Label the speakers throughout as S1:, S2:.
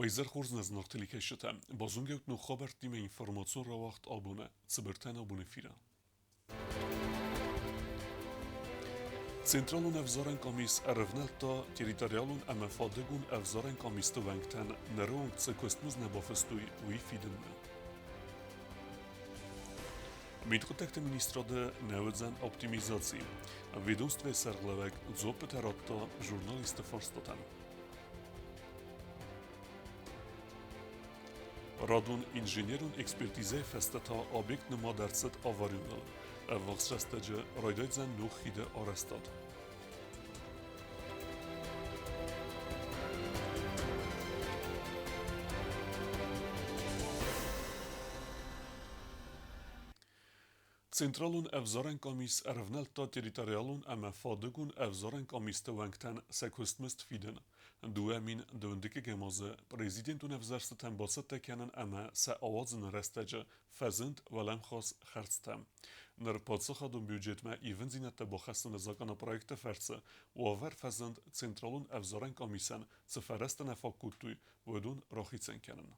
S1: Уӕ изӕр хорз нӕ зынаргъ телекӕсджытӕ! Базонгӕут ног хабӕрттимӕ информацион рауагъд абоны цыбыртӕн абоны эфиры. Централон ӕвзарӕн къамис ӕрӕвнӕлдта территориалон ӕмӕ фадыгон ӕвзарӕн къамисты уӕнгтӕн ныры онг цы куыстмызд нӕ бафыстой, уый фидынмӕ. Мидхъуыддӕгты министрады нӕ уыдзӕн оптимизаци. Ведомствӕйы сӕргълӕууӕг дзуаппытӕ радта журналистты фарстатӕн. Радон инженерон экспертизӕйы фӕстӕ та объект нымад ӕрцыд аварионыл. Ӕввахс рӕстӕджы райдайдзӕн ног хиды арӕзтад. Централон ӕвзарӕн къамис ӕрӕвнӕлдта территориалон ӕмӕ фадыгон ӕвзарӕн къамисты уӕнгтӕн сӕ куыстмызд фидын. 2012 азы президентон ӕвзӕрстытӕм бацӕттӕ кӕнын ӕмӕ сӕ ауадзыны рӕстӕджы фӕзынд уӕлӕмхас хӕрдзтӕ. Ныр паддзахадон бюджетмӕ ивындзинӕдтӕ бахӕссыны законопроекты фӕрцы уавӕр фӕзынд Централон ӕвзарӕн къамисӕн цы фӕрӕзтӕ нӕ фаг кодтой, уыдон рахицӕн кӕнын.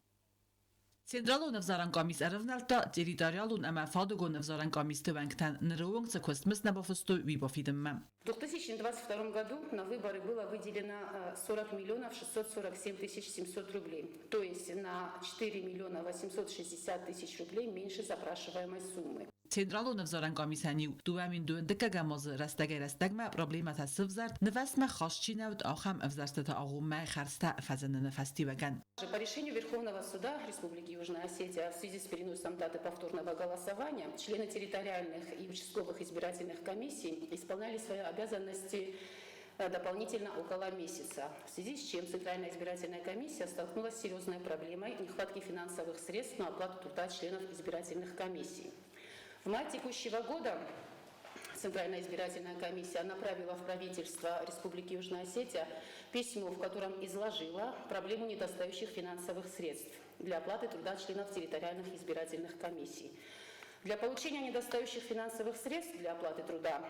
S2: Централон ӕвзарӕн къамис ӕрӕвнӕлдта территориалон ӕмӕ фадыгон ӕвзарӕн къамисты уӕнгтӕн ныры онг цы куыстмызд нӕ бафыстой, уый бафидынмӕ.
S3: В 2022 году на выборы было выделено 40 миллионов 647 тысяч 700 рублей, то есть на 4 миллиона 860 тысяч рублей меньше запрашиваемой суммы.
S2: Централон ӕвзарӕн къамисӕн-иу 2002 азы рӕстӕгӕй-рӕстӕгмӕ проблемӕтӕ сывзӕрд, нывӕстмӕ хаст чи нӕ уыд, ахӕм ӕвзӕрстыты агъоммӕ хӕрдзтӕ фӕзыныны фӕстиуӕгӕн.
S3: По решению Верховного суда Республики Южная Осетия в связи с переносом даты повторного голосования члены территориальных и участковых избирательных комиссий исполняли свои обязанности дополнительно около месяца, в связи с чем Центральная избирательная комиссия столкнулась с серьезной проблемой нехватки финансовых средств на оплату труда членов избирательных комиссий. В мае текущего года Центральная избирательная комиссия направила в правительство Республики Южная Осетия письмо, в котором изложила проблему недостающих финансовых средств для оплаты труда членов территориальных избирательных комиссий. Для получения недостающих финансовых средств для оплаты труда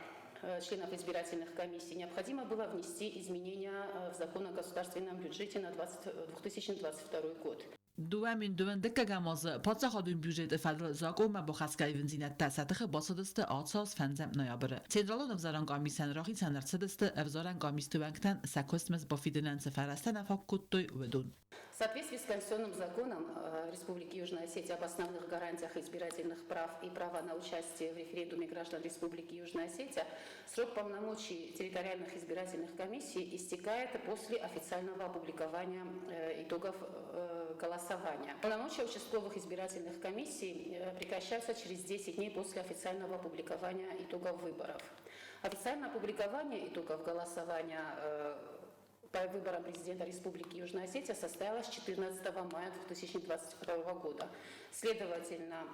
S3: членов избирательных комиссий необходимо было внести изменения в закон о государственном бюджете на 2022 год.
S2: 2022 азы паддзахадон бюджеты фӕдыл закъонмӕ бахӕсгӕ ивындзинӕдтӕ сӕ тыхы бацыдысты ацы аз фӕндзӕм ноябры. Централон ӕвзарӕн къамисӕн рахицӕн ӕрцыдысты ӕвзарӕн къамисты уӕнгтӕн сӕ куыстмызд бафидынӕн цы фӕрӕзтӕ нӕ фаг кодтой, уыдон.
S3: В соответствии с Конституционным законом Республики Южная Осетия об основных гарантиях избирательных прав и права на участие в референдуме граждан Республики Южная Осетия, срок полномочий территориальных избирательных комиссий истекает после официального опубликования итогов голосования. Полномочия участковых избирательных комиссий прекращаются через 10 дней после официального опубликования итогов выборов. Официальное опубликование итогов голосования по выборам президента Республики Южная Осетия состоялась 14 мая 2022 года. Следовательно,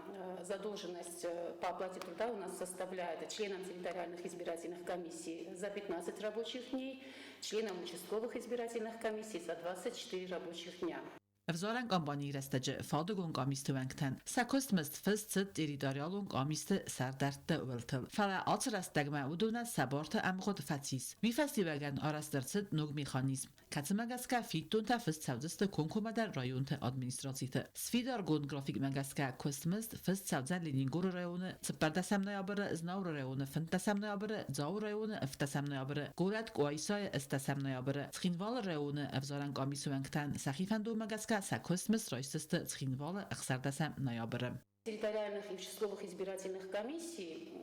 S3: задолженность по оплате труда у нас составляет членам территориальных избирательных комиссий за 15 рабочих дней, членам участковых избирательных комиссий за 24 рабочих дня.
S2: Ӕвзарӕн кампанийы рӕстӕджы фадыгон къамисты уӕнгтӕн сӕ куыстмызд фыст цыд территориалон къамисты сӕрдӕртты уылтыл. Фӕлӕ ацы рӕстӕгмӕ уыдонӕн сӕ барты ӕмгъуыд фӕцис. Уый фӕстиуӕгӕн арӕзт ӕрцыд ног механизм, кӕцымӕ гӕсгӕ фиддонтӕ фыст цӕудзысты комкоммӕдӕр районты администрациты. Сфидаргонд графикмӕ гӕсгӕ куыстмызд фыст цӕудзӕн Ленингоры районы цыппӕрдӕсӕм ноябры, Знауыры районы фынддӕсӕм ноябры, Дзауы районы ӕвддӕсӕм ноябры, горӕт Къуайсайы ӕстдӕсӕм ноябры, Цхинвалы районы ӕвзарӕн къамисы уӕнгтӕн сӕхи фӕндонмӕ гӕсгӕ сӕ куыстмызд райсдзысты Цхинвалы ӕхсӕрдӕсӕм ноябры.
S3: Территориальных и участковых избирательных комиссий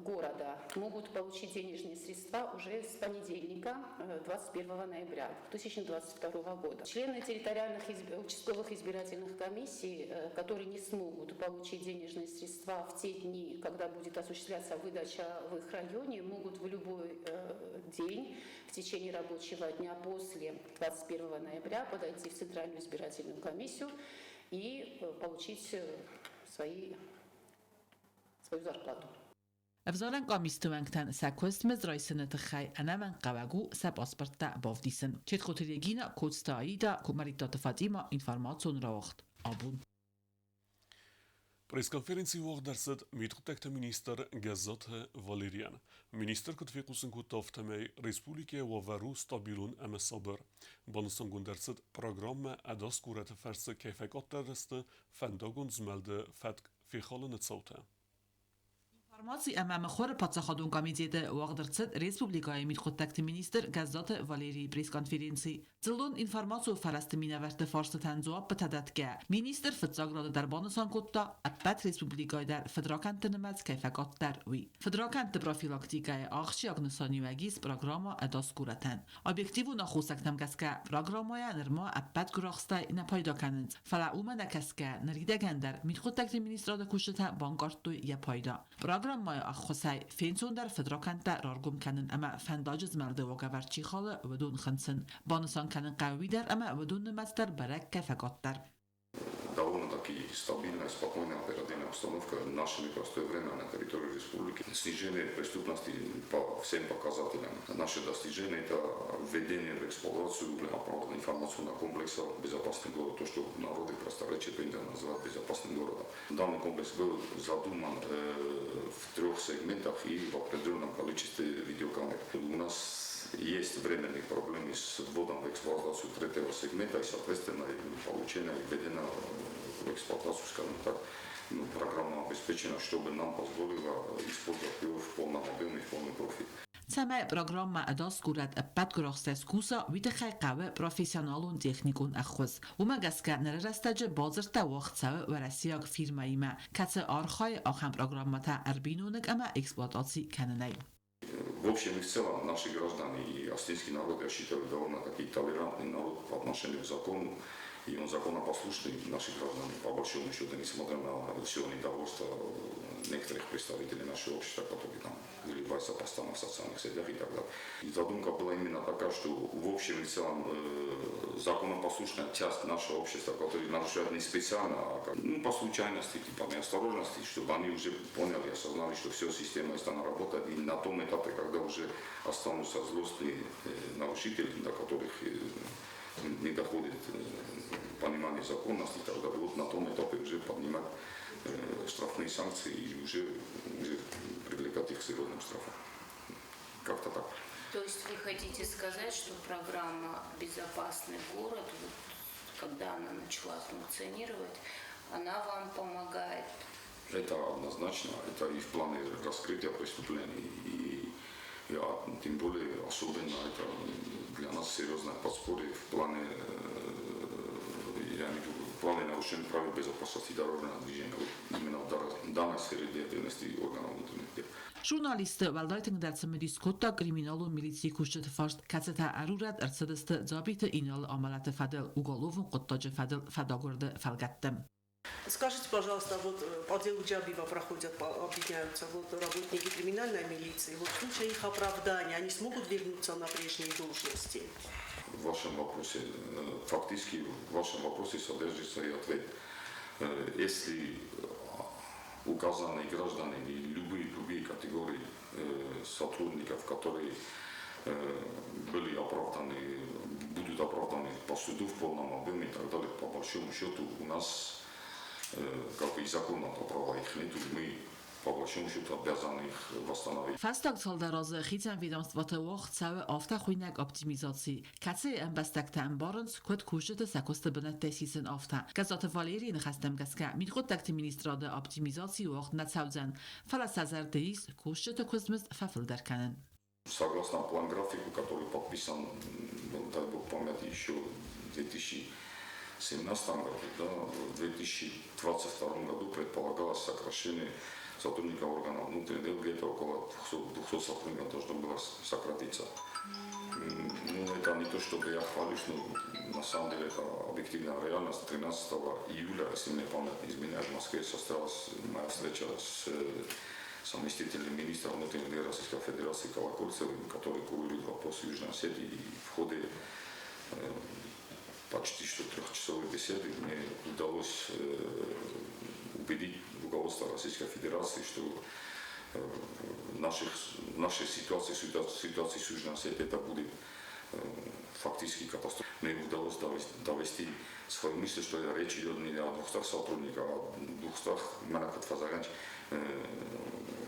S3: города могут получить денежные средства уже с понедельника, 21 ноября 2022 года. Члены территориальных участковых избирательных комиссий, которые не смогут получить денежные средства в те дни, когда будет осуществляться выдача в их районе, могут в любой день в течение рабочего дня после 21 ноября подойти в Центральную избирательную комиссию и получить свою зарплату.
S2: Ӕвзарӕн къамисты уӕнгтӕн сӕ куыстмызд райсыны тыххӕй ӕнӕмӕнгхъӕуӕг у сӕ паспорттӕ бавдисын. Четхоты Регина, Коцты Аида, Куымӕридтаты Фатима, информацион рауагъд. Абон.
S1: Пресс-конференци уагъд ӕрцыд мидхъуыддӕгты министр Гӕззаты Валерийӕн. Министр куыд фехъусын кодта, афтӕмӕй республикӕйы уавӕр у стабилон ӕмӕ сабыр. Банысангонд ӕрцыд, программӕ Ӕдас горӕты фӕрцы кӕй фӕкъаддӕр сты фӕндагон змӕлды фӕтк фехалыны цаутӕ.
S2: Информаци ӕмӕ мыхуыры паддзахадон комитеты уагъд ӕрцыд республикӕйы мидхъуыддӕгты министр Гӕззаты Валерийы пресс-конференци. Дзыллон информацион фӕрӕзты минӕвӕртты фарстытӕн дзуаппытӕ дӕтгӕ, министр фыццаг рады дӕр банысан кодта, ӕппӕт республикӕйы дӕр фыдракӕндты нымӕц кӕй фӕкъаддӕр, уый. Фыдракӕндты профилактикӕйы ахсджиаг нысаниуӕг ис программӕ Ӕдас горӕтӕн. Объективон аххосӕгтӕм гӕсгӕ, программӕйӕ нырма ӕппӕт гуырахстӕй нӕ пайда кӕнынц, фӕлӕ уымӕ нӕ кӕсгӕ, ныридӕгӕн дӕр мидхъуыддӕгты министрады кусджытӕ банкъардтой йӕ пайда. Программӕйы ӕххуысӕй фенцондӕр фыдракӕндтӕ раргом кӕнын ӕмӕ фӕндаджы змӕлды уагӕвӕрд чи халы, уыдон хынцын. Банысан кӕнын хъӕуы уый дӕр ӕмӕ уыдон нымӕц дӕр бӕрӕг кӕй фӕкъаддӕр.
S4: Довольно-таки стабильная, спокойная оперативная обстановка в наше непростое время на территории республики. Снижение преступности по всем показателям. Наше достижение – это введение в эксплуатацию аппаратно-информационного комплекса «Безопасный город», то, что в народе просторечии принято называть «безопасным городом». Данный комплекс был задуман в трех сегментах и в определенном количестве видеокамер. У нас есть временные проблемы с вводом в эксплуатацию третьего сегмента и, соответственно, получение и введение в эксплуатацию, скажем так, ну, программа обеспечена, чтобы нам позволила использовать его в полном объеме и в полный профиль.
S2: Цӕмӕй программӕ Ӕдас горӕт ӕппӕт гуырахстӕй скуса, уый тыххӕй хъӕуы профессионалон техникон ӕххуыс. Уымӕ гӕсгӕ ныры рӕстӕджы бадзырдтӕ уагъд цӕуы уӕрӕсейаг фирмӕимӕ, кӕцы архайы ахӕм программӕтӕ ӕрбиноныг ӕмӕ эксплуатаци кӕнынӕй.
S4: В общем и в целом наши граждане и осетинский народ, я считаю, довольно-таки толерантный народ по отношению к закону. И он законопослушный, наши граждане, по большому счету, несмотря на все недовольство некоторых представителей нашего общества, которые там выливаются постоянно в социальных сетях и так далее. И задумка была именно такая, что в общем и целом законопослушная часть нашего общества, которая нарушает не специально, а как, ну, по случайности, типа неосторожности, чтобы они уже поняли, осознали, что все, система стала работать. И на том этапе, когда уже останутся злостные нарушители, до которых не доходит понимание законности, тогда вот на том этапе уже поднимать штрафные санкции и уже привлекать их к серьезным штрафам. Как-то так.
S5: То есть вы хотите сказать, что программа «Безопасный город», вот, когда она начала функционировать, она вам помогает?
S4: Это однозначно. Это и в плане раскрытия преступлений, и тем более особенно это для нас серьезное подспорье в плане, я имею в виду, в плане нарушения правил безопасности дорожного движения, вот именно в данной сфере деятельности органов внутренних дел.
S2: Журналистты уӕлдай тынгдӕр цымыдис кодта криминалон милицийы кусджыты фарст, кӕцытӕ ӕрурӕд ӕрцыдысты Дзабиты Иналы амӕлӕты фӕдыл уголовон хъуыддаджы фӕдыл фӕдагуырды фӕлгӕтты.
S6: Скажите, пожалуйста, вот по делу Джабиева проходят, обвиняются вот работники криминальной милиции. Вот в случае их оправдания они смогут вернуться на прежние должности?
S4: В вашем вопросе, фактически в вашем вопросе содержится и ответ. Если указанные граждане или любые другие категории сотрудников, которые были оправданы, будут оправданы по суду в полном объеме и так далее, по большому счету у нас как бы и законного права их нету, мы по большому счету обязаны их восстановить.
S2: Фӕстаг цалдӕр азы хицӕн ведомствоты уагъд цӕуы афтӕхуыйнӕг оптимизаци, кӕцыйы ӕмбӕстӕгтӕ ӕмбарынц, куыд кусджыты сӕ куысты бынӕттӕй сисын, афтӕ. Гӕззаты Валерийы ныхӕстӕм гӕсгӕ, мидхъуыддӕгты министрады оптимизаци уагъд нӕ цӕудзӕн, фӕлӕ сӕ зӕрды ис кусджыты куыстмызд фӕфылдӕр кӕнын.
S4: Согласно план-графику, который подписан, дай бог памяти, еще в 2017 году, да, в 2022 году предполагалось сокращение сотрудников органов внутренних дел, где-то около 200 сотрудников должно было сократиться. Ну, это не то, чтобы я хвалюсь, но на самом деле это объективная реальность. 13 июля, если мне память не изменяет, в Москве состоялась моя встреча с заместителем министра внутренних дел Российской Федерации Колокольцевым, который курирует вопрос Южной Осетии. И в ходе почти что трехчасовой беседы мне удалось убедить руководство Российской Федерации, что в нашей ситуации с Южной Осетией это будет фактически катастрофа. Мне удалось довести Свою мысль, что речь идет не о 200 сотрудниках, а о 200,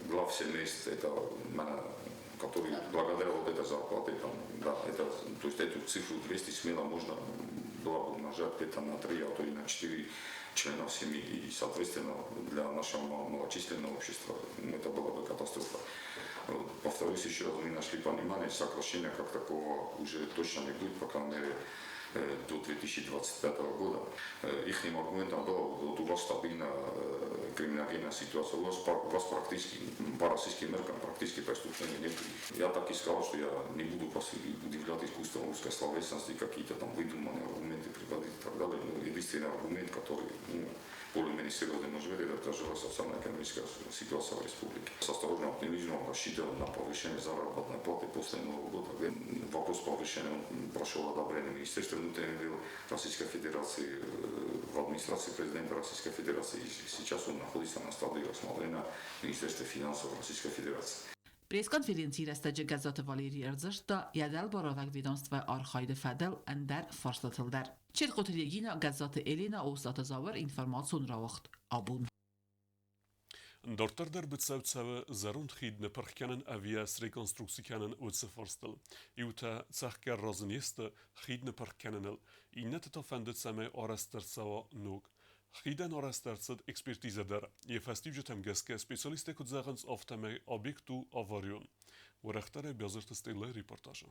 S4: глав семейств, это которые благодаря вот этой зарплате, там, да, это, то есть эту цифру 200 смело можно было бы умножать где-то на 3, а то и на 4 членов семьи. И, соответственно, для нашего малочисленного общества это была бы катастрофа. Повторюсь еще раз, мы нашли понимание, сокращения как такого уже точно не будет, по крайней мере, до 2025 года. Их аргументом было, вот у вас стабильная криминогенная ситуация, у вас практически, по российским меркам, практически преступлений нет. Я так и сказал, что я не буду вас удивлять искусством русской словесности, какие-то там выдуманные аргументы приводить и так далее. Но единственный аргумент, который, ну, более-менее серьезный может быть, это тяжелая социально-экономическая ситуация в республике. С осторожным оптимизмом рассчитываем на повышение заработной платы после Нового года. Вопрос повышения прошел одобрение Министерства внутренних дел Российской Федерации, в администрации президента Российской Федерации. И сейчас он находится на стадии рассмотрения Министерства финансов Российской Федерации.
S2: Пресс-конференцийы рӕстӕджы Гӕззаты Валери ӕрдзырдта йӕ дӕлбаруӕвӕг ведомствойы архайды фӕдыл ӕндӕр фарстатыл дӕр. Четкъоты Регина, Гӕззаты Элена, Остъаты Зауыр, информацион рауагъд Абон.
S1: Дарддӕр дӕр быцӕу цӕуы зӕронд хид ныпырх кӕнын ӕви йӕ среконструкци кӕнын уыцы фарстыл. Иутӕ цӕхгӕр разы не сты хид ныпырх кӕныныл, иннӕты та фӕнды, цӕмӕй арӕзт ӕрцӕуа ног. Хидӕн арӕзт ӕрцыд экспертизӕ дӕр. Йӕ фӕстиуджытӕм гӕсгӕ специалисттӕ куыд зӕгъынц, афтӕмӕй объект у аварион. Уӕрӕхдӕрӕй Бязырты Стеллӕйы репортажы.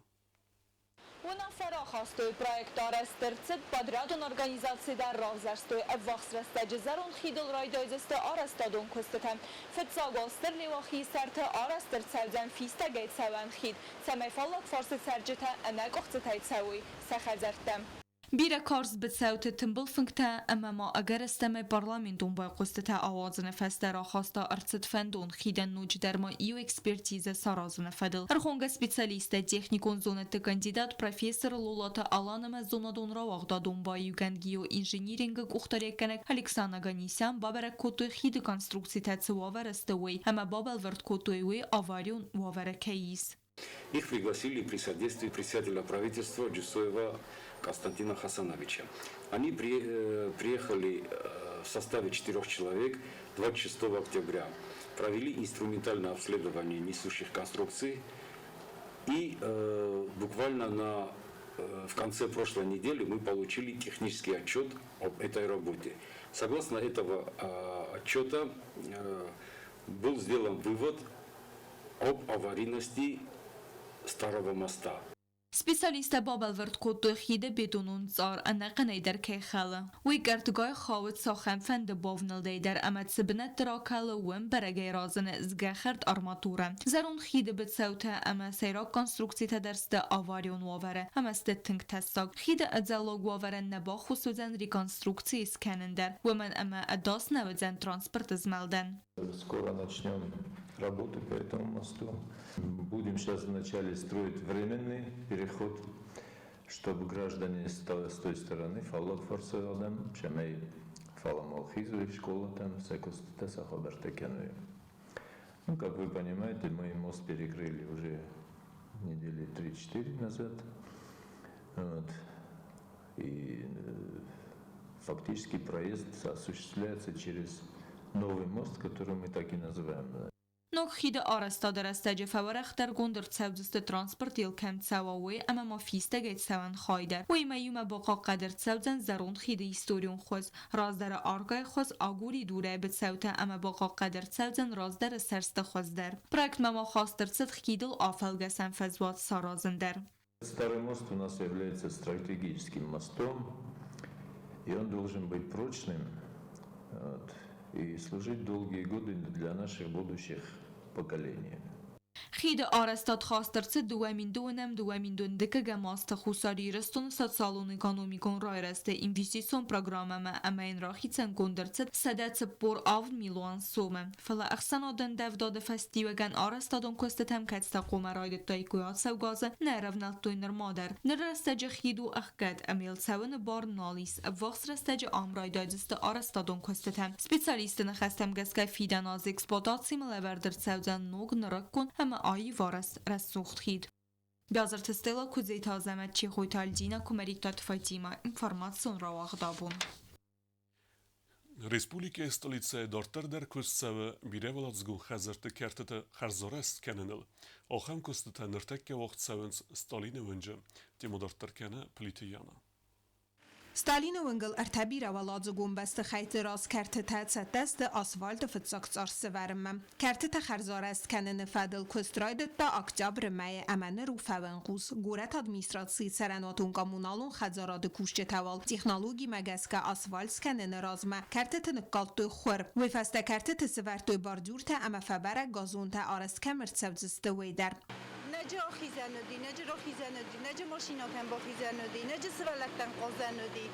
S7: Уынаффӕ рахастой, проект арӕзт ӕрцыд, подрядон организаци дӕр равзӕрстой. Ӕввахс рӕстӕджы зӕронд хидыл райдайдзысты арӕзтадон куыстытӕ. Фыццаг уал Стыр Леуахийы сӕрты арӕзт ӕрцӕудзӕн фистӕгӕй цӕуӕн хид, цӕмӕй фаллаг фарсы цӕрджытӕ ӕнӕкъуыхцытӕй цӕуой сӕ хӕдзӕрттӕм. Бирӕ карз быцӕуты тымбыл фынгтӕ ӕмӕ ма ӕгӕрыстӕмӕй парламентон байхъуыстытӕ ауадзыны фӕстӕ рахаста ӕрцыд фӕндон хидӕн ноджыдӕр ма иу экспертизӕ саразыны фӕдыл. Ӕрхонгӕ специалисттӕ техникон зонӕдты кандидат профессор Лолаты Алан ӕмӕ зонадон рауагъдадон баиугӕнд геоинжинирингы къухдариуӕггӕнӕг Александр Оганесян бабӕрӕг кодтой хиды конструкцитӕ цы уавӕры сты, уый ӕмӕ бабӕлвырд кодтой, уый аварион уавӕры кӕй ис.
S8: Их пригласили при содействии председателя правительства Джусоева Константина Хасановича. Они приехали в составе четырех человек 26 октября, провели инструментальное обследование несущих конструкций и буквально в конце прошлой недели мы получили технический отчет об этой работе. Согласно этого отчета был сделан вывод об аварийности старого моста.
S7: Специалисттӕ бабӕлвырд кодтой хиды бетонон цъар ӕнӕхъӕнӕй дӕр кӕй хӕлы. Уый кӕртгай хауы цахӕмфӕнды бавнӕлдӕй дӕр ӕмӕ цы бынӕтты ракӕлы, уым бӕрӕгӕй разыны згӕхӕрд арматурӕ. Зӕронд хиды быцӕутӕ ӕмӕ сӕйраг конструкцитӕ дӕр сты аварион уавӕры ӕмӕ сты тынг тӕссаг. Хиды ӕдзӕллаг уавӕрӕн нӕ баххуыс уыдзӕн реконструкцийы скӕнын дӕр, уымӕн ӕмӕ ӕдас нӕ уыдзӕн транспорты змӕлдӕн.
S9: Скоро начнем работу по этому мосту. Будем сейчас вначале строить временный переход, чтобы граждане с той стороны, фаллаг фарсы адӕм, цӕмӕй фалӕмӕ хизой скъолатӕм, сӕ куыстытӕ сӕ хабӕрттӕ кӕной. Ну, как вы понимаете, мы мост перекрыли уже недели 3-4 назад. Вот. И фактически проезд осуществляется через новый мост, который мы так и называем.
S7: Ног хиды арӕзтады рӕстӕджы фӕуӕрӕхдӕргонд ӕрцӕудзысты транспорт йыл кӕм цӕуа, уый ӕмӕ ма фистӕгӕй цӕуӕн хай дӕр. Уыимӕ иумӕ бахъахъхъӕд ӕрцӕудзӕн зӕронд хиды историон хуыз, раздӕры аркӕйы хуыз, агуыридурӕй быцӕутӕ ӕмӕ бахъахъхъӕд ӕрцӕудзӕн раздӕры сӕрсты хуыз дӕр. Проектмӕ ма хаст ӕрцыд хидыл афӕлгӕсӕн фӕзуат саразын дӕр.
S9: Старый мост у нас является стратегическим мостом, и он должен быть прочным, вот, и служить долгие годы для наших будущих поколений.
S7: Хиды арӕзтад хаст ӕрцыд 2002-ӕм 2012-ӕм азты Хуссар Ирыстоны социалон-экономикон райрӕзты инвестицион программӕмӕ ӕмӕ йын рахицӕнгонд ӕрцыд 147 милуан сомы. Фӕлӕ ӕхсӕнадон ӕндӕвдады фӕстиуӕгӕн арӕзтадон куыстытӕм кӕцытӕ хъуамӕ райдыдтаиккой ацӕугӕ азы, нӕ ӕрӕвнӕлдтой нырма дӕр. Ныр рӕстӕджы хид у ӕхгӕд ӕмӕ йыл цӕуыны бар нал ис. Ӕввахс рӕстӕджы ам райдайдзысты арӕзтадон куыстытӕ. Специалистты ныхӕстӕм гӕсгӕ фидӕн аз эксплуатацимӕ лӕвӕрд ӕрцӕудзӕн ног, нырыккон ӕмӕ аив арӕзт рӕсугъд хид. Бязырты Стелла, Куыдзеты Азӕмӕт, Чехойты Альдина, Куымӕридтаты Фатимӕ. Информацион рауагъд абон.
S1: Республикӕйы столицӕйы дарддӕр дӕр куыст цӕуы бирӕуӕладзыгон хӕдзӕртты кӕртыты хӕрзарӕзт кӕныныл. Ахӕм куыстытӕ ныртӕккӕ уагъд цӕуынц Сталины уынджы. Темӕ дарддӕр кӕны Плиты Яна.
S10: Сталины уынгыл ӕртӕ бирӕуӕладзыгон бӕстыхӕйтты раз кӕртытӕ цӕттӕ сты асфальты фыццаг цъар сӕвӕрынмӕ. Кӕртытӕ хӕрзарӕзт кӕныны фӕдыл куыст райдыдта октябры мӕйы ӕмӕ ныр у фӕуӕнхъус. Горӕты администрацийы цӕрӕнуатон-коммуналон хӕдзарады кусджытӕ уал технологимӕ гӕсгӕ асфальт скӕныны размӕ кӕртыты ныккалдтой хуыр. Уый фӕстӕ кӕртыты сӕвӕрдтой бордюртӕ ӕмӕ фӕбӕрӕг газонтӕ арӕзт кӕм ӕрцӕудзысты, уый дӕр.
S11: Нӕджы ахизӕн уыди, нӕджы рахизӕн уыди, нӕджы машинӕтӕн бахизӕн уыди, нӕджы сывӕллӕттӕн хъазӕн уыди.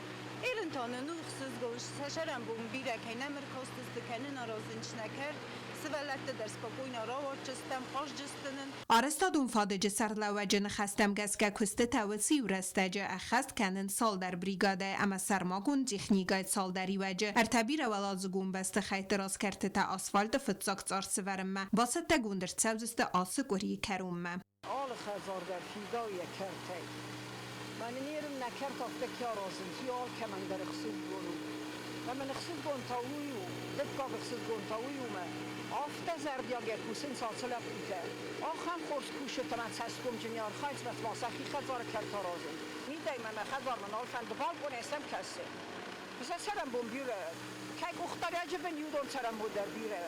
S11: Эрын та нын у ӕхсызгон, сӕ сӕрӕнбон бирӕ кӕй нӕм ӕркастысты, кӕй нын аразынц нӕ кӕрт, сывӕллӕтты дӕр спокойно рауадздзыстӕм, хъаздзысты нын.
S10: Арӕзтадон фадыджы сӕргълӕууӕджы ныхӕстӕм гӕсгӕ куыстытӕ уыцы иу рӕстӕджы ӕххӕст кӕнынц цалдӕр бригадӕйы ӕмӕ сӕрмагонд техникӕйы цалдӕр иуӕджы. Ӕртӕ бирӕуӕладзыгон бӕстыхӕйтты раз кӕртытӕ асфальты фыццаг цъар сӕвӕрынмӕ бацӕттӕгонд ӕрцӕудзысты ацы къуырийы кӕронмӕ.
S12: Алы хӕдзар дӕр фидауы йӕ кӕртӕй. Мӕнӕ нерын нӕ кӕрт афтӕ ке аразынц, уый алкӕмӕн дӕр ӕхсызгон у. Ӕмӕ ӕхсызгон та уый у, дыккаг ӕхсызгон та уый у, мӕ афтӕ зӕрдиагӕй кусынц ацы лӕппутӕ. Ахӕм хорз кусыт ӕмӕ цӕсгомджын не архайынц, мӕ цыма сӕхи хӕдзары кӕрт аразынц. Мидӕгмӕ мӕ хӕдзармӕ нал фӕнды, балкъонӕй сӕм кӕсы. Сӕ цӕрӕнбон бирӕ. Кӕй къухдарӕджы бын иудон цӕрӕнбон дӕр бирӕ.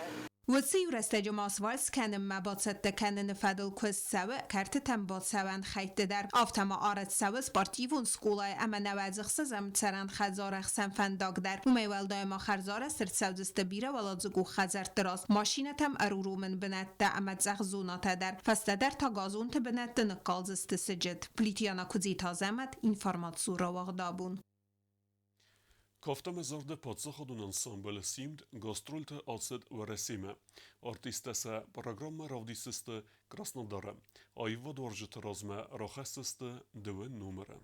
S10: Уыцы иу рӕстӕджы ма свальц кӕнынмӕ бацӕттӕ кӕныны фӕдыл куыст цӕуы кӕртытӕм бацӕуӕн хӕйтты дӕр. Афтӕ ма арӕзт цӕуы спортивон скъолайы ӕмӕ 96-ӕм цӕрӕн хӕдзары ӕхсӕн фӕндаг дӕр. Уымӕй уӕлдай ма хӕрзарӕзт ӕрцӕудзысты бирӕуӕладзыгон хӕдзӕртты раз машинӕтӕм ӕруромӕн бынӕттӕ ӕмӕ цъӕх зонӕтӕ дӕр. Фӕстӕдӕр та газонты бынӕтты ныккалдзысты сыджыт. Плитиана Куыдзиты Азӕмӕт, информацион рауагъдабон.
S1: Кафт ӕмӕ зарды паддзахадон ансамбль «Симд» гастрольты ацыд Уӕрӕсемӕ. Артисттӕ сӕ программӕ равдисдзысты Краснодары. Аивадуарзджыты размӕ рахӕсдзысты дыууӕ номыры.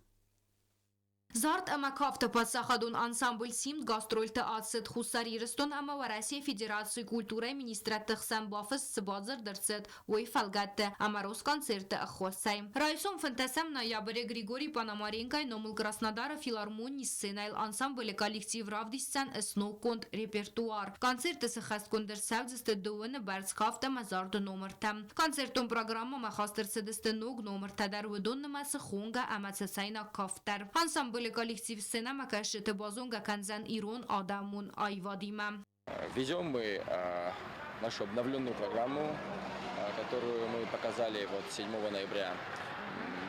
S7: Зард ӕмӕ кафты паддзахадон ансамбль «Симд» гастрольты ацыд Хуссар Ирыстон ӕмӕ Уӕрӕсейы Федерацийы культурӕйы министрӕдты хсӕн бафыст цы бадзырд ӕрцыд, уый фӕлгӕтты ӕмӕ Росконцерты ӕххуысӕй. Райсом 15 ноябры Григорий Пономаренкойы номыл Краснодары филармонийы сценӕйыл ансамблы коллектив равдисдзӕн сноггонд репертуар. Концерты сыххӕстгонд ӕрцӕудзысты дыууыны бӕрц кафт ӕмӕ зарды номыртӕ. Концертон программӕмӕ хаст ӕрцыдысты ног номыртӕ дӕр, уыдон нымӕцы хонгӕ ӕмӕ цӕцӕйнаг кафт дӕр. Ансамблы коллектив сценӕмӕкӕсджыты базонгӕ кӕндзӕн ирон адӕмон аивадимӕ.
S13: Везем мы нашу обновленную программу, которую мы показали вот 7 ноября.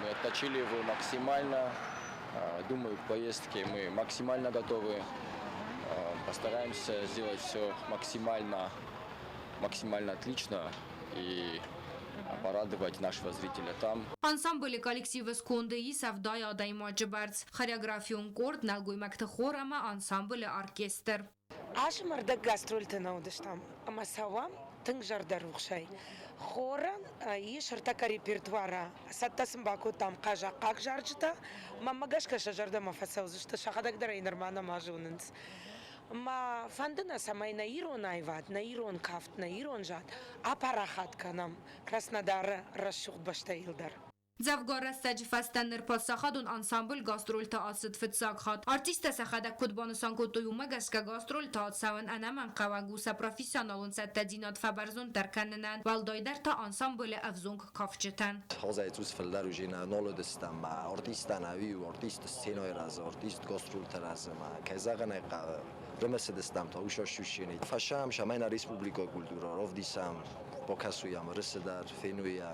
S13: Мы отточили его максимально. Думаю, к поездке мы максимально готовы. Постараемся сделать все максимально, максимально отлично и порадовать нашего зрителя там.
S7: Ансамблы коллективы сконды ис 70 адӕймаджы бӕрц, хореографион къорд, нӕлгоймӕгты хор ӕмӕ ансамблы оркестр.
S14: Азы ӕрдӕг гастрольты нӕ уыдыстӕм ӕмӕ цӕуӕм тынг зӕрдӕрухсӕй. Хорӕн ис ӕртӕккӕ репертуара. Цӕттӕ сын бакодтам хъазахъхъаг зарджытӕ. Мӕнмӕ гӕсгӕ сӕ зӕрдӕмӕ фӕцӕудзысты, сӕхӕдӕг дӕр ӕй нырма нӕма зонынц. Мӕ фӕнды нӕ, цӕмӕй нӕ ирон аивад, нӕ ирон кафт, нӕ ирон зад апарахат кӕнӕм Краснодары рӕсугъд бӕстӕйыл дӕр.
S7: Дзӕвгар рӕстӕджы фӕстӕ ныр паддзахадон ансамбль гастрольты ацыд фыццаг хатт. Артисттӕ сӕхӕдӕг куыд банысан кодтой, уымӕ гӕсгӕ гастрольты ацӕуын ӕнӕмӕнгхъӕуӕг у сӕ профессионалон цӕттӕдзинад фӕбӕрзонддӕр кӕнынӕн, уӕлдайдӕр та ансамблы ӕвзонг кафджытӕн.
S15: Хозӕй цъус фылдӕр уже нал уыдыстӕм ма артисттӕн ӕви артист сценӕйы раз, артист гастрольты раз ӕмӕ, кӕй зӕгъын ӕй хъӕуы, рымысыдыстӕм та уый сӕ Фӕсӕм, цӕмӕй нӕ республикӕйы культурӕ равдисӕм, бакӕсуйӕм Ырысы дӕр, фенуйӕ.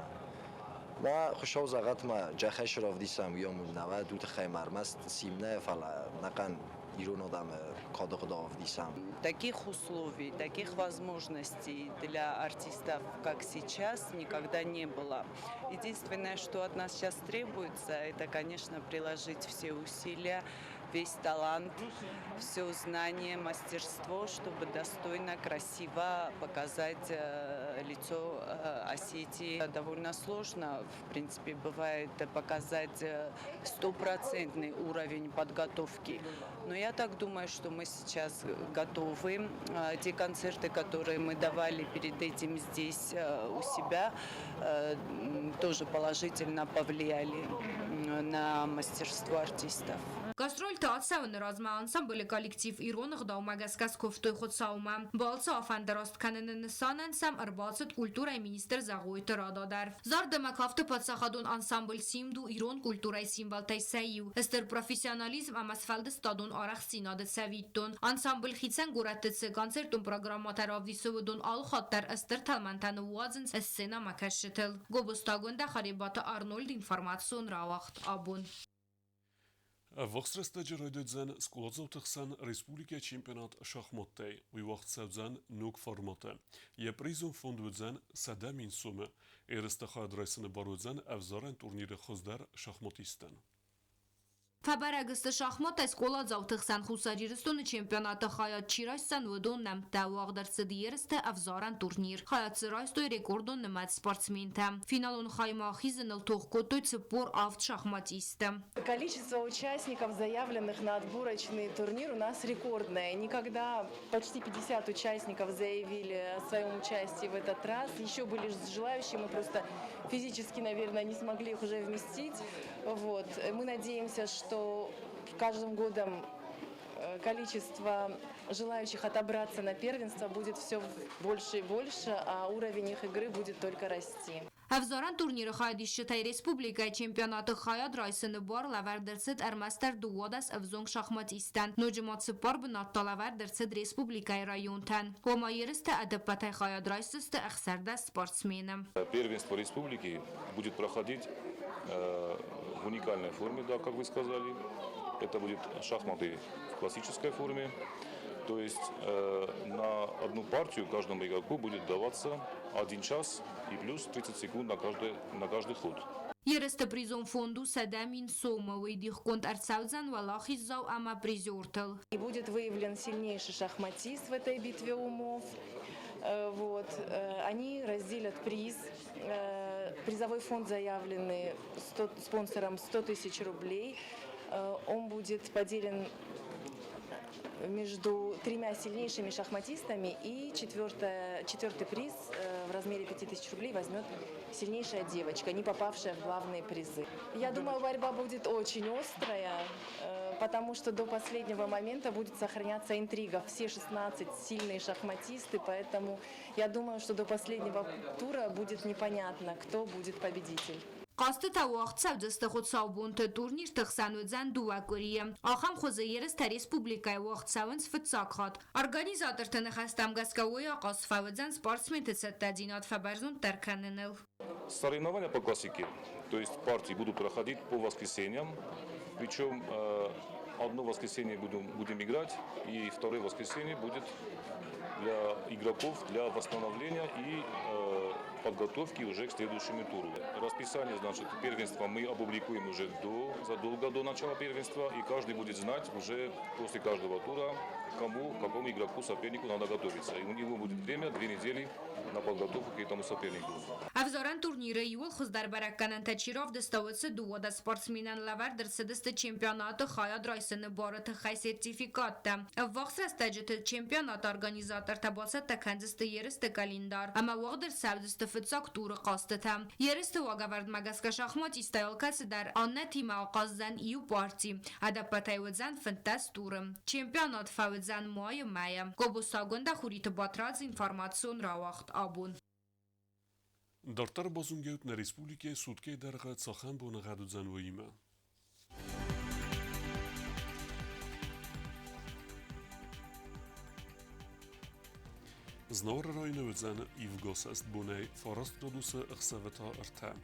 S15: Мӕ Хуыцау зӕгъӕт ма, зӕххӕй равдисӕм уый науӕд уый тыххӕй ма ӕрмӕст сим нӕ, фӕлӕ ӕнӕхъӕн ирон адӕмы кады гъдау ӕвдисӕм.
S16: Таких условий, таких возможностей для артистов, как сейчас, никогда не было. Единственное, что от нас сейчас требуется, это, конечно, приложить все усилия. весь талант, все знание, мастерство, чтобы достойно, красиво показать лицо Осетии. Довольно сложно, в принципе, бывает показать стопроцентный уровень подготовки. Но я так думаю, что мы сейчас готовы. Те концерты, которые мы давали перед этим здесь у себя, тоже положительно повлияли на мастерство артистов.
S17: Гастрольты ацӕуыны размӕ ансамблы коллектив ирон ӕгъдаумӕ гӕсгӕ скуывтой Хуыцаумӕ. Балцы афӕндараст кӕныны нысанӕн сӕм ӕрбацыд культурӕйы министр Зӕгъойты Рада дӕр. Зард ӕмӕ кафты паддзахадон ансамбль Симд у ирон культурӕйы символтӕй сӕ иу. Стыр профессионализм ӕмӕ сфӕлдыстадон арӕхстдзинады цӕвиттон. Ансамбль хицӕн горӕтты цы концертон программӕтӕ равдисы, уыдон алыхатт дӕр стыр тӕлмӕнтӕ ныууадзынц сценӕмӕкӕсджытыл. Гобозтагондӕ Харебаты Арнольд информацион рауагъд абон.
S1: Ӕввахс рӕстӕджы райдайдзӕн скъоладзауты хсӕн республикӕйы чемпионат шахматтӕй. Уый уагъд цӕудзӕн ног форматы. Йӕ призон фонд уыдзӕн 100 000 сомы. Ерысты хайад райсыны бар уыдзӕн ӕвзарӕн турниры хуыздӕр шахматисттӕн.
S17: Фӕбӕрӕг сты шахматтӕй скъоладзауты хсӕн Хуссар Ирыстоны чемпионаты хайад чи райсдзӕн, уыдон нӕмттӕ. Уагъд ӕрцыд ерысты ӕвзарӕн турнир. Хайад дзы райстой рекордон нымӕц спортсментӕ. Финалон хаймӕ ахизыныл тох кодтой 47 шахматисты.
S18: Количество участников, заявленных на отборочный турнир, у нас рекордное. Никогда почти 50 участников заявили о своем участии в этот раз. Еще были желающие, мы просто физически, наверное, не смогли их уже вместить. Вот. Мы надеемся, что каждым годом количество желающих отобраться на первенство будет все больше и больше, а уровень их игры будет только расти.
S17: Ӕвзарӕн турниры хайадисджытӕй республикӕйы чемпионаты хайад райсыны бар лӕвӕрд ӕрцыд ӕрмӕстдӕр 12 ӕвзонг шахматистӕн. Ноджы ма цыппар бынат та лӕвӕрд ӕрцыд республикӕйы районтӕн. Ома ерысты ӕдӕппӕтӕй хайад райсдзысты 16 спортсмены.
S19: Первенство республики будет проходить в уникальной форме, да, как вы сказали. Это будет шахматы в классической форме. То есть на одну партию каждому игроку будет даваться 1 час и плюс 30 секунд на каждый ход.
S17: Ерысты призон фонд у 100 000 сомы. Уый дихгонд ӕрцӕудзӕн уӕлахиздзау ӕмӕ призертыл.
S18: И будет выявлен сильнейший шахматист в этой битве умов. Вот. Они разделят приз. Призовой фонд, заявленный 100, спонсором, 100 тысяч рублей. Он будет поделен между тремя сильнейшими шахматистами, и четвертый приз в размере 5000 рублей возьмет сильнейшая девочка, не попавшая в главные призы. Я думаю, борьба будет очень острая, потому что до последнего момента будет сохраняться интрига. Все 16 сильные шахматисты, поэтому я думаю, что до последнего тура будет непонятно, кто будет победитель.
S17: Хъӕзтытӕ уагъд цӕудзысты хуыцаубонты, турнирты хсӕн уыдзӕн 2 къуырийы. Ахӕм хуызы ерыстӕ республикӕйы уагъд цӕуынц фыццаг хатт. Организаторты ныхӕстӕм гӕсгӕ уый ахъаз фӕуыдзӕн спортсменты цӕттӕдзинад фӕбӕрзонддӕр кӕныныл.
S19: Соревнования по классике, то есть партии будут проходить по воскресеньям, причем одно воскресенье будем играть, и второе воскресенье будет для игроков для восстановления и подготовки уже к следующему туру. Расписание, значит, первенства мы опубликуем уже задолго до начала первенства, и каждый будет знать уже после каждого тура, кому, какому игроку, сопернику надо готовиться. И у него будет время, 2 недели на подготовку к этому сопернику.
S17: Ӕвзарӕн турниры иууыл хуыздӕр бӕрӕггӕнӕнтӕ чи равдыста, уыцы 12 спортсменӕн лӕвӕрд ӕрцыдысты чемпионаты хайад райсыны бары тыххӕй сертификаттӕ. Ӕввахс рӕстӕджыты чемпионаты организатортӕ бацӕттӕ кӕндзысты ерысты календар ӕмӕ уагъд ӕрцӕудзысты фыццаг туры хъӕзтытӕ. Ерысты уагӕвӕрдмӕ гӕсгӕ шахматисттӕй алкӕцыдӕр аннӕтимӕ ахъаздзӕн иу парти. Ӕдӕппӕтӕй уыдзӕн 15 туры. Чемпионат фӕуыдзӕн майы мӕйы. Гобозты Хуриты Батрадз, информацион рауагъд абон.
S1: Дарддӕр базонгӕут, нӕ республикӕйы суткӕйы дӕргъы цахӕм боныгъӕд уыдзӕн, уыимӕ. Знауыры районы уыдзӕн ивгӕсӕст, бонӕй 9 градусы, ӕхсӕвы та 3.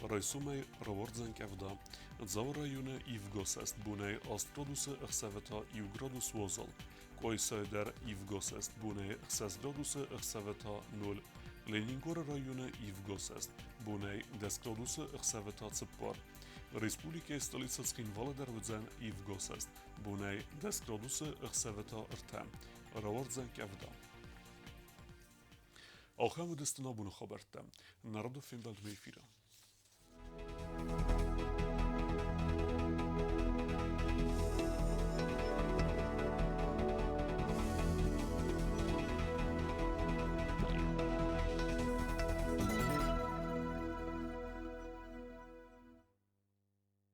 S1: Райсомӕй рауардзӕн къӕвда. Дзауы районы ивгӕсӕст, бонӕй 8 градусы, ӕхсӕвы та 1 градус уазал. Къуайсайы дӕр ивгӕсӕст, бонӕй 6 градусы, ӕхсӕвы та 0. Ленингоры районы ивгӕсӕст, бонӕй 10 градусы, ӕхсӕвы та 4. Республикӕйы столицӕ Цхинвалы дӕр уыдзӕн ивгосӕст. Бонӕй 10 градусы, ӕхсӕвы та 3. Рауардзӕн къӕвда. Ахӕм уыдысты нӕ абоны хабӕрттӕ. Народы фембӕлдмӕ эфиры.